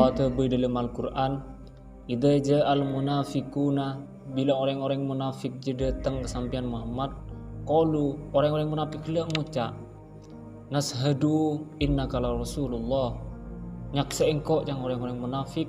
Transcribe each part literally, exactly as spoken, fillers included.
Adhâbu è dâlem Al-Qur'an, "Idza ja'al munafiquna," bilâ rèng-orèng munafik jâ dâteng ka sampèyan Muhammad, "qalu," rèng-orèng munafik ghellâ' ngoca', "Nashhadu innaka la Rasulullah." Nyaksè'è engko' ca'na rèng-orèng munafik,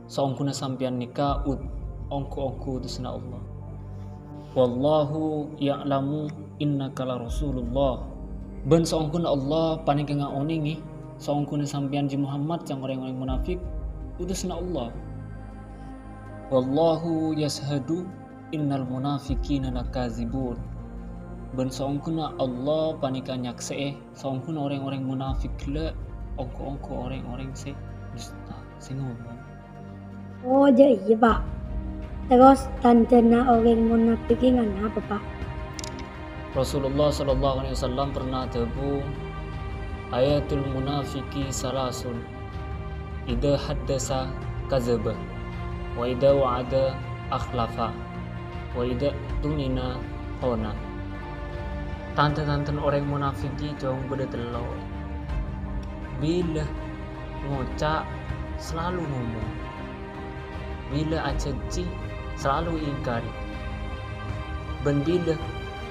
saongghuna sampèyan nèka ut-, ongghu-ongghu utusanna Allah. "Wallahu ya'lamu innaka la Rasulullah." Bân saongghuna Allah panèka ngaonèngè, saongghuna sampèyan jâ Muhammad ca'na rèng-orèng munafik, utusanna Allah. "Wallahu yashhadu innal munafiqina lakadzibun." Bân saongghuna Allah panèka nyaksè'è, saongghuna rèng-orèng munafik ghellâ' ongghu-ongghu rèng-orèng sè dusta, sè ngomong. Oh, jâ' iyâ, Pa'. Terros, tandhâna orèng munafik nèka napa, Pa'? Rasulullah sallallahu alaihi wasallam pernah adhâbu, "Ayatul munafiqi salasun, idza haddasa kadzaba, wa idza wa'ada akhlafa, wa idza tumina khana." Tandhâ-tandhâna orèng munafik jiyâ, Cong, bâdâ tello'. Bilâ ngoca', salalu ngomong. Bilâ ajhânjhi, salalu èingkarè. Bân bilâ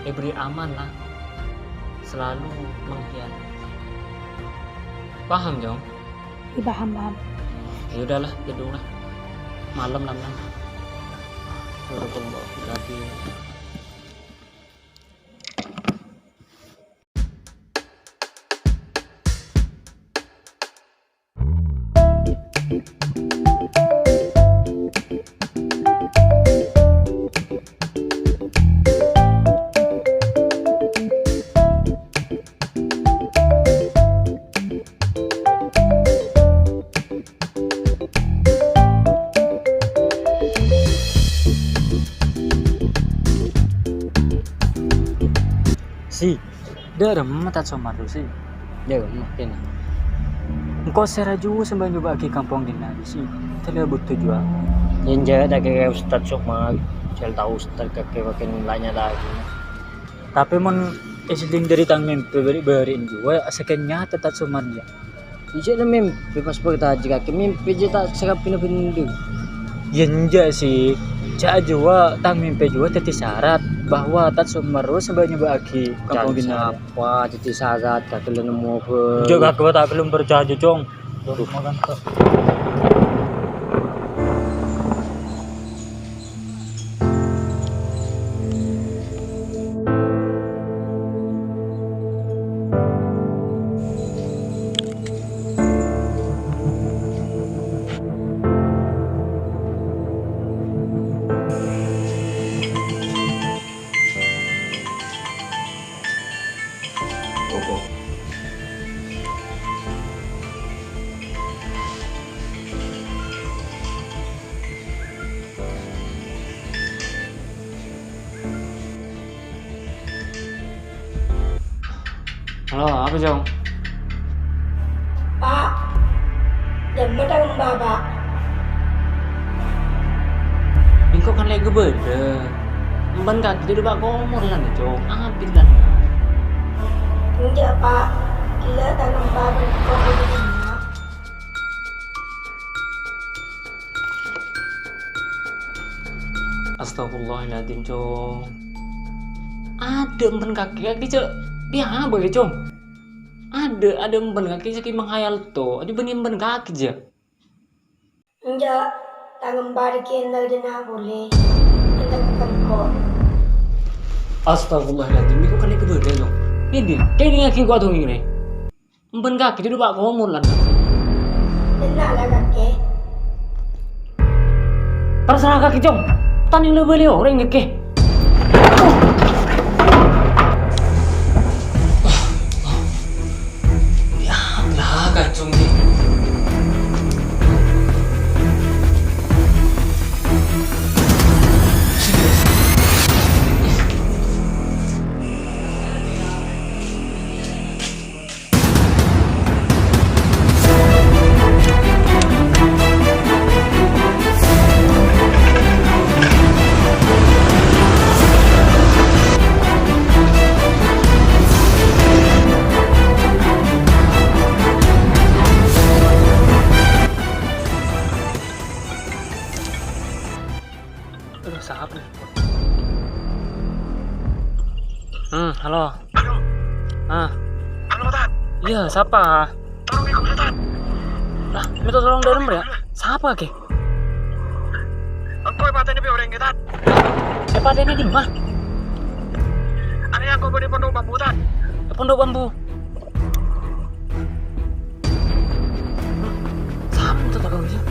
èbherri' amanah, salalu mengkhianat. Paham, Cong? Iyâ, paham, paham. Ya udahlah, gedunglah. Malem, Nan. Barakallahu fiik. Si, dâ' remma Tad Somar rowa, Si? Dâ' remma, kèng. Engko' sè rajâ sambhâ nyobâ'âghi kampong dinna', Si. Tella bhuto jhuwa. Yâ, enjâ', ta' kèra Ustad Somar. Jhâ' tao Ustad kakè pakèn la nyata'aghi. Tapè mon èsellèng dâri tang mèmpè bâri'-bâri'na jhuwa, sakèng nyata Tad Somar, yâ. Iyâ, cè' la mèmpè pas partajâ kakè, mèmpè jâ ta' sarabbhina bhendher. Yâ, enjâ', Si. Jhâ' jhuwa, tang mèmpè jhuwa dhâddhi sarat bahwa Tad Somar rowa sambhâ nyobâ'âghi kampong dinna'. Apa dhâddhi sarat, kakè la nemmo bhâi. Enjâ', kakè ta' ghellem parcajâ, Cong. Duh. Halo, apa, Cong? Pa', dimma tang emba, Pa'? Engko' kan lè' ghâbâdâ. Emban kakè jâ dâpa' komor lan, Cong. Abit lan. Enjâ', Pa'. Ghellâ' tang emba bengko. Astagfirullahaladzim, Cong. Adâ' emban kakè, kakè jâ' pèyabâ, Cong. Adâ', adâ' emban kakè jâ' menghayal to. Adâ' bânnè emban kakè jâ'. Enjâ', tang emba dhâggi' entar dinna' polè. Entar ka bengko. Astagfirullahaladzim, nèko kan lè' ghâbâdâ, Cong. Indi, kèngèngaghi engko' adhungèng rè. Emban kakè jâ dâpa' komor lan. Tenang lah, kakè. Terserah kakè, Cong. Tanèng la bâli orèng kakè. Ya Allah, kacung ni. Ah. Halo, Tat. Iyâ, sapa? Tolong èkoca', Tat. Lah, mènta tolong dâlem, yâ? Sapa, Kè? Engko' èpatènè bi' orèng, Tat. Èpatènè dimma? Arèya engko' bâdâ è Pondok Bambu, Tat. È Pondok Bambu. Sapa mènta tolong, yâ?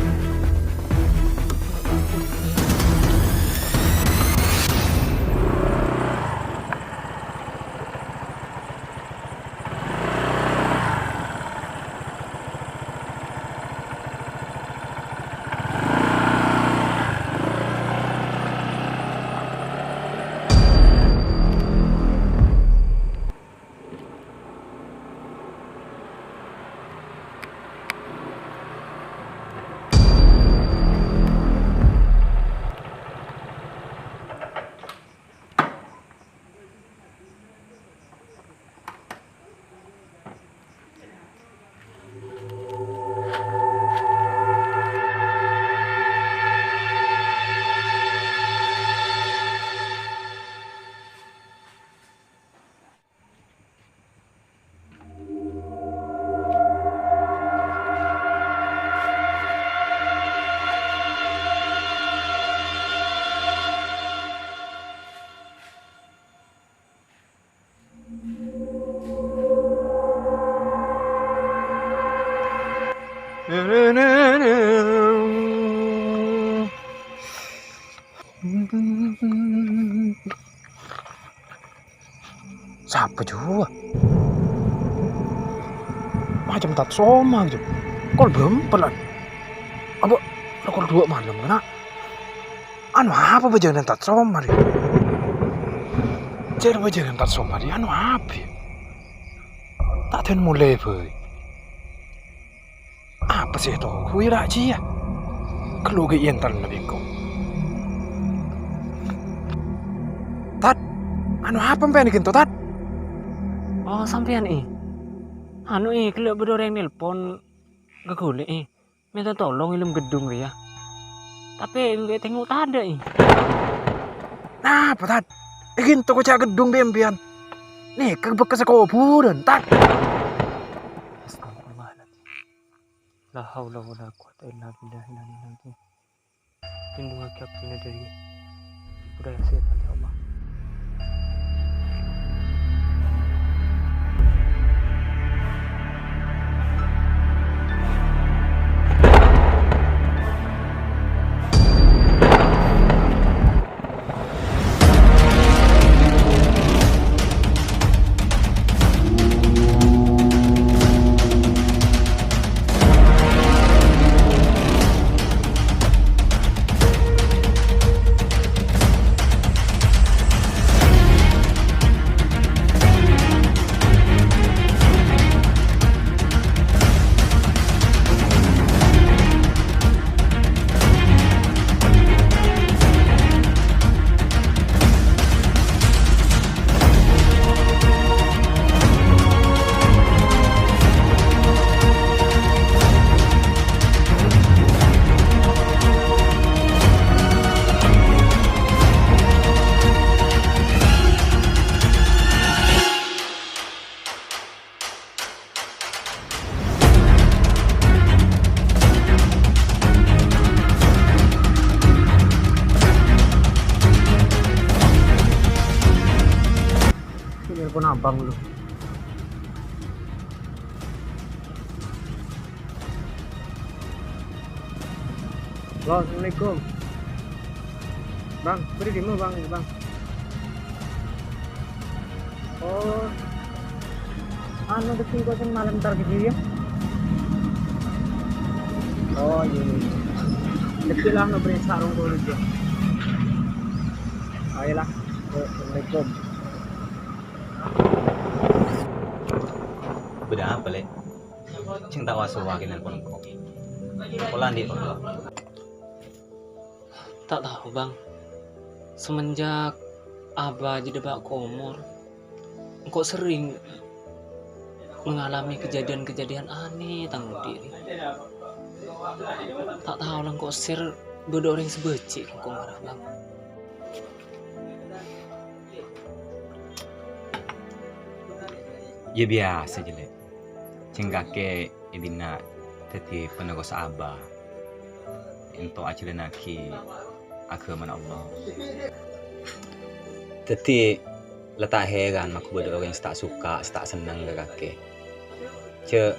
Sapa jârowa? Macem Tat Somar, jâ. Kol bârâmpa, lan. Apa, kol duwâ' malem, kèna? Anu apa bâjângan Tat Somar, yâ? Cèr bâjângan Tat Somar, yâ, anu apa, yâ? Ta' dhân molè bhâi. Apa sè ètoghuwi ra' jiyâ? Ghâllu ghi' èntar la bengko. Tat, anu apa empèyan ghânto, Tat? Oh, sampèyan, è? Anu, è, ghellâ' bâdâ orèng nelpon ghâghulè, è. Mènta tolong è dâlem geddhung rèya. Tapè engko' tengngo' tadâ', è. Napa, Tat? È ghânto koca' geddhung bi' empèyan. Nèka bekkassa kobhurân, Tat. Astagfirullahaladzim. La haula wala quwata illa billahil aliyil azim. Lindungi abdina dari budaya setan, ya Allah. Nelpon abang dulu. Halo, assalamualaikum. Bang, bâdâ è dimma, Bang, ini, Bang? Oh. Anu, dâgghi' kok sè malem entar ka jiyâ? Oh, iyâ, iyâ. Dâgghi' la, nyaprè' sarong dulu, jiyâ. Ayo la. Assalamualaikum. Bâdâ apa, Lè'? Sèng ta' wa-sowa kè nelpon engko'. Pola andi' apa? Ta' tao, Bang. Semenjak Abah jâdiyâ bâ' komor, engko' serrèng mengalami kejadian-kejadian aneh tang odi'. Ta' tao la engko' sèr bâdâ orèng sè bâji' ka engko' mara, Bang. Iyâ, biyasa jâ, Lè'. Jhâng kakè è dinna' dhâddhi panerrossa abah, ènto ajhâlannaghi aghâmana Allah. Dhâddhi, la ta' hèran mako bâdâ orèng sè ta' suka, sè ta' senneng ka kakè. Jhâ'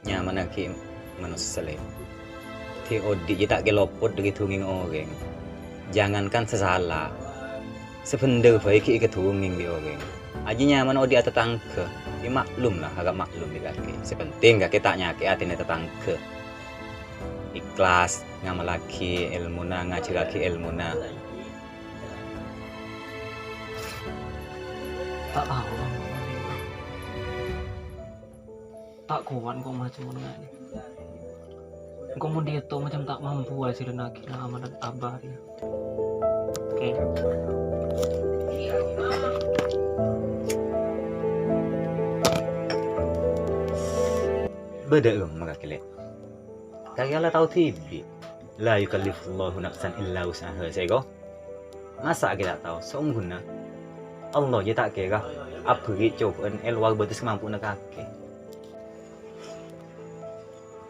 nyamana ghi' manossa, Lè'. Dhâddhi odi' jiyâ ta' kè lopot dâri dhungèngnga orèng. Jangankan sè sala, sè bhendher bhâi ghi' èkadhungèng bi' orèng. Ajiyâ nyamana odi' atatangghâ, yâ maklum la, harap maklum bi' kakè. Sè pentèng kakè ta' nyakè'è atèna tatangghâ. Ikhlas ngamallaghi èlmona, ngajhârraghi èlmona. Ta' kowat engko' macem ngono, Nga'. Engko' mon diyâ to macem ta' mampu ajhâlannaghi amanat abah rèya. Oke. Bâdâ, Om, mangkèlè. Kakè la tao dhibi'. La yukallifullahu nafsan illa wus'aha, sèngko'. Masa' kakè ta' tao, saongghuna Allah jiyâ ta' kèra abherri' cobâ'ân è lowar bâtes kamampowanna kakè.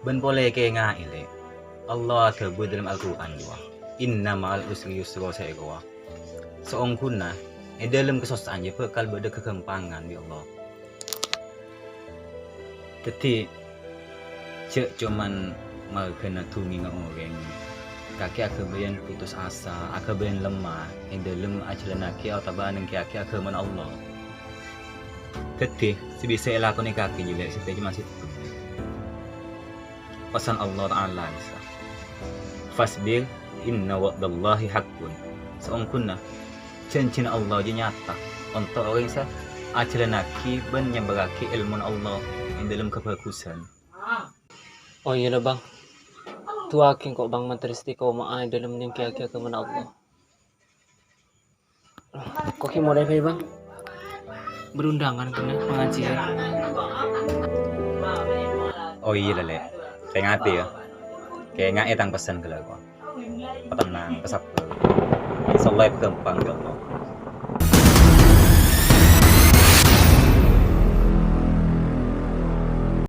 Bân polè kènga'è, Lè', Allah adhâbu è dâlem Al-Qur'an, rowa, "Inna ma'al usri yusra," sèngko'. Saongghuna è dâlem kasossa'an jiyâ bhâkal bâdâ kaghâmpangan bi' Allah. Dhâddhi, jhâ' coma marghâna dhungèngnga orèng, kakè aghâbâyân putus asa, aghâbâyân lemma è dâlem ajhâlannaghi otabâ nèngghiyaghi aghâmana Allah. Dhâddhi, sè bisa èlakonè kakè jiyâ, Lè', sè pèjjhâ masèttong. Pesan Allah Ta'ala, Isa, "Fasbir, inna wa'dallahi haqqun." Saongghuna jhânjhina Allah jiyâ nyata, onto' orèng sè ajhâlannaghi bân nyèbârraghi èlmona Allah è dâlem kabhâghusân. Oh iyâ la, Bang. Du'aaghi engko', Bang, mandhâr istiqomah è dâlem nèngghiyaghi aghâmana Allah. Engko' ghi' molè bhâi, Bang. Berundangan kènè' pangajiân. Oh iyâ la, Lè'. Tè-ngatè, yâ. Kènga'è tang pessen ghellâ', ko'. Patennang, pasabbhâr. Insyaallah ghâmpang, ya Allah.